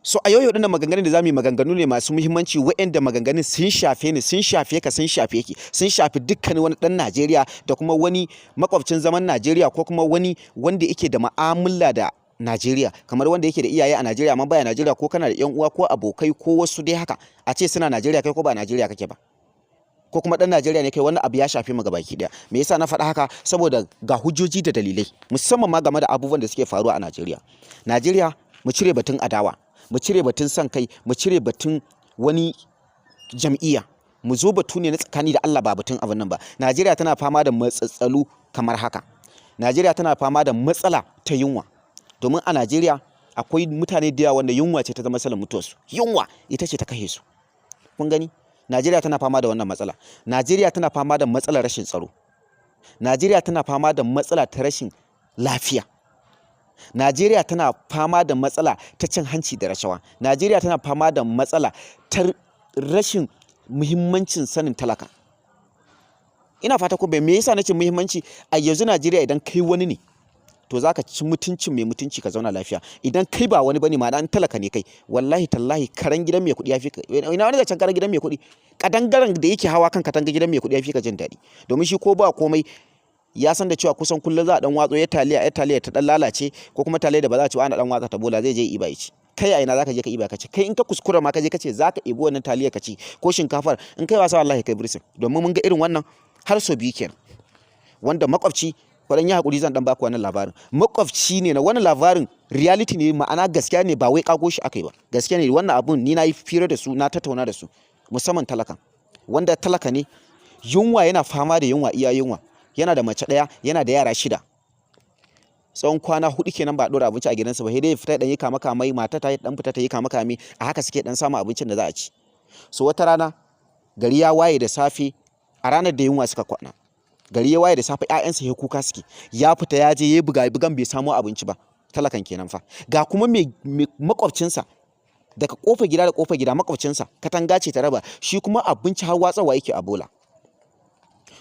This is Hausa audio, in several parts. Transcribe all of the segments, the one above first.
So a yau yau dinnan, maganganun da zamu yi maganganu ne masu muhimmanci, waɗanda maganganun sun shafe ni, sun shafe ka, sun shafe ki, sun shafi dukkanin wani ɗan Najeriya da kuma wani makwabcin zaman Najeriya, ko kuma wani wanda yake da mu'amala da Najeriya, kamar wanda yake da iyaye a Najeriya amma baya Najeriya, ko kana da ƴan uwa ko abokai ko wasu dai haka, a ce suna Najeriya, kai ko ba Najeriya kake ba, ko kuma ɗan Najeriya ne kai, wannan abu ya shafe mu gabaki ɗaya. Me yasa na faɗa haka? Saboda ga hujjoji da dalilai, musamman ma game da abubuwan da suke faruwa a Najeriya. Najeriya, mu cire batun adawa, mu cire batun son kai, mu cire batun wani jam'iyya, mu zo batu ne na tsakani da Allah, ba batun abin nan ba. Najeriya tana fama da matsatsalu kamar haka. Najeriya tana fama da matsala ta yunwa, domin a Najeriya akwai mutane da yawa wanda yunwa ce ta zama salan mutuwarsu, yunwa ita ce ta kashe su. Kun gani, Najeriya tana fama da wannan matsala. Najeriya tana fama da matsalar rashin tsaro. Najeriya tana fama da matsala ta rashin lafiya. Najeriya tana fama da matsala ta cin hanci da rashawa. Najeriya tana fama da matsala ta rashin muhimmancin sanin talaka. Ina fata ko bai. Me yasa nace muhimmanci? A yanzu Najeriya, idan kai wani ne, to zaka ci mutuncin mai mutunci ka zauna lafiya. Idan kai ba wani bane, ma'ana talaka ne kai, wallahi tallahi karan gidan mai kuɗi ya fi ka. Ina wani zancen karan gidan mai kuɗi? Kadangaren da yake hawa kan katanga gidan mai kuɗi ya fi ka jin daɗi, domin shi ko ba komai ya san da cewa kusan kullum za a dan watso ya taliya, ya taliya ta dan lalace, ko kuma taliya da ba za a ci ba, ana dan watsa ta bola, zai je iba ya ci. Kai a ina zaka je ka iba ka ci? Kai in ka kuskura ma ka je ka ce zaka ibi wannan taliya ka ci ko shinkafar, in kai wasa wallahi kai birsin, domin mun ga irin wannan har sau biyu kenan. Wanda makwabci kwadan ya hakuri, zan dan baku wannan labarin. Makwabci ne na wannan labarin, reality ne, ma'ana gaskiya ne, ba wai kago shi akai ba, gaskiya ne wannan abun. Ni na yi fira da su, na tattauna da su, musamman talakan, wanda talaka ne, yunwa, yana fama da yunwa, iya yunwa. Yana da mace ɗaya, yana da yara shida. Tsawon kwana 4 kenan ba a ɗora abinci a gidansa ba, sai dai ya fita dan yi kama kamai, mata ta dan fita ta yi kama kame, a haka suke dan samun abincin da za a ci. So wata rana gari ya waye da safe, a ranar da yunwa suka kwana, gari ya waye da safe, ƴaƴansa ya kuka suke. Ya fita ya je ya buga bugan, bai samu abinci ba. Talakan kenan fa. Ga kuma mai makwabcinsa daga kofar gida da kofar gida, makwabcinsa, katanga ce ta raba, shi kuma abinci har watsawa yake a bola.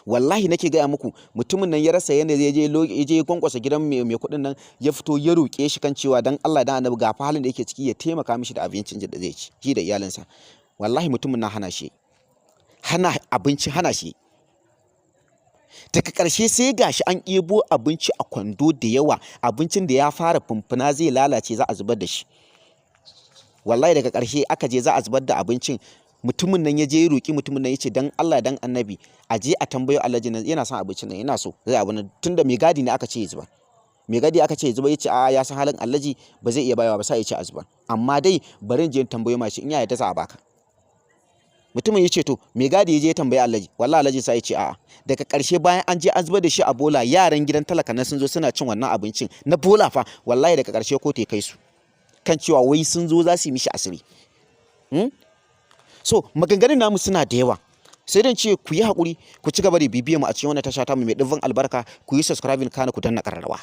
Wallahi nake gaya muku, mutumin nan ya rasa yanda zai je, ya je kwankwasa gidan mai kuɗin nan, ya fito ya roƙe shi kan cewa dan Allah dan Annabi, ga fa halin da yake ciki, ya taimaka mishi da abincin da zai ci, shi da iyalinsa. Wallahi mutumin nan hana shi, hana abinci, hana shi. Daga ƙarshe sai gashi an ɗebo abinci a kwando da yawa, abincin da ya fara fumfuna zai lalace, za a zubar da shi. Wallahi daga ƙarshe aka je za a zubar da abincin, mutumin nan ya je ya roƙi mutumin nan, ya ce dan Allah dan Annabi a je a tambayo Alhaji nan, yana son abincin nan, yana so zai abu nan, tunda mai gadi ne aka ce ya zubar. Mai gadi aka ce ya zubar, ya ce a ya san halin Alhaji, ba zai iya bayarwa ba, sai ya ce a zubar, amma dai bari in je in tambayo mashi, in ya yarda za a baka. Mutumin ya ce to. Mai gadi ya je ya tambayi Alhaji, wallahi Alhaji sai ya ce a'a. Daga ƙarshe bayan an je an zubar da shi a bola, yaran gidan talaka nan sun zo suna cin wannan abincin na bola fa. Wallahi daga ƙarshe ko te kai su kan cewa wai sun zo za su yi mishi asiri. So maganganun namu suna da yawa, sai dan ce ku yi haƙuri, ku ci gaba da bibiyar mu a cikin wannan tasha ta mu mai ɗimbin albarka. Ku yi subscribing, kana ku danna ƙararrawa.